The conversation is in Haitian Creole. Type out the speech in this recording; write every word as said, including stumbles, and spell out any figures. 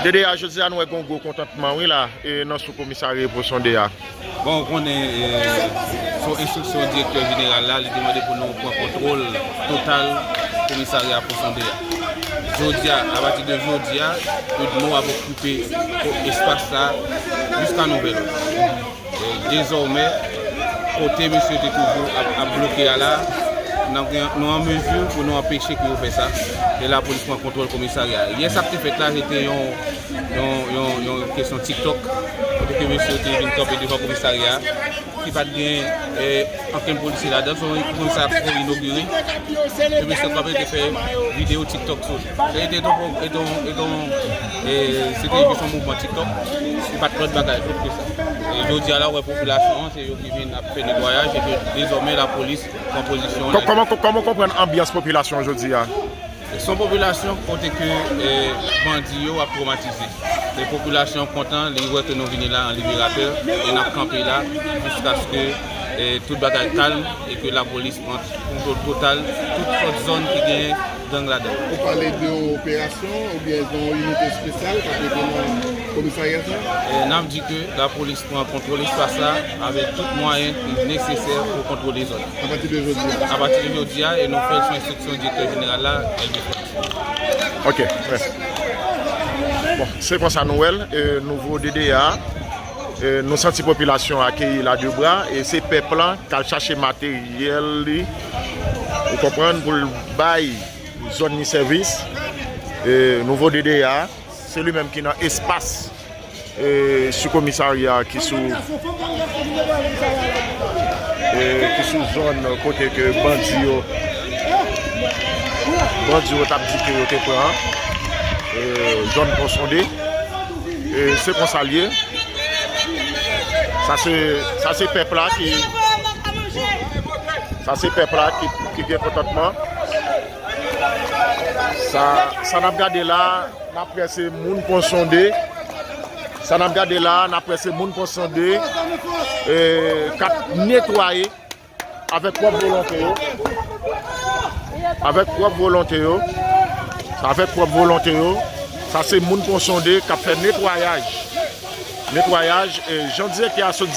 D D A, jodi a nou wè gen yon gwo kontantman wi la, e nan sou komisarya Pon Sonde a. Bon, ou konnen, e, sou enstriksyon direktè jeneral la, li te mande pou nou pran kontwòl total komisarya Pon Sonde a. Jodi a, apati de jodi a, Udmo ap okipe espas sa jiska nouvèl òd. E dezòmè, kote mesye te toujou ap, ap bloke a la, n ap gen, nou an mezi pou nou anpeche ke yo fè sa. E lapolis pran kontwòl komisarya a. Yè sa k te fèt la, se te yon, yon, yon, yon kesyon TikTok. Kote ke mesye yo te vin kanpe devan komisarya a, ki pa t gen, e, ankenn polisye ladan. Se yon komisarya pou inogire. E mesye kanpe te fè videyo TikTok sou li. Se te yon, e, e, se te jis yon mouvman TikTok. Se pa t lòt bagay lòt ke sa. E jodi a la, w wè popilasyon an, se yo ki vin ap fè netwayaj e ke dezòmè lapolis pran pozisyon. Kò-, kòman, kòman w konprann anbyans popilasyon an jodi a? Se yon popilasyon kote ke, e, bandi yo ap twomatize. E popilasyon an kontan, li wè ke nou vini la an liberatè, e n ap kanpe la jiskaske, e, tout bagay kalm e ke lapolis pran kontwòl total tout sòt zòn ki gen gang ladan. Ou pale de operasyon oubyen de yon inite espesyal k ap rete nan komisarya sa? E, n ap di ke lapolis pran kontwòl espas la avèk tout mwayen ki nesesè pou kontwole zòn. Apati de jodi a? Apati de jodi a, e nou fè l sou enstriksyon direktè jeneral la, Elvis Francis. Ok, mèsi. Bon, se konsa nou wè l, e, nouvo D D A, e, nou santi popilasyon akeyi l a de bra, e se pèp lan k al chache materyèl li, ou konprann, pou l bay zòn li sèvis. E, nouvo D D A, se li menm ki nan espas, e, sou komisarya ki sou, e, ki sou zòn kote ke bandi yo, bandi yo t ap di ke yo te pran, e, zòn Pon Sonde. E, se konsa l ye. Sa se, sa se pèp la ki, sa se pèp la ki, ki gen kontantman. Sa, sa n ap gade la, n ap wè se moun Pon Sonde. Sa n ap gade la, n ap wè se moun Pon Sonde, e, k ap netwaye avèk pwòp volonte yo. Avèk pwòp volonte yo. Avèk pwòp volonte yo. Sa se moun Pon Sonde k ap fè netwayaj. Netwayaj, e, jan direktè a sot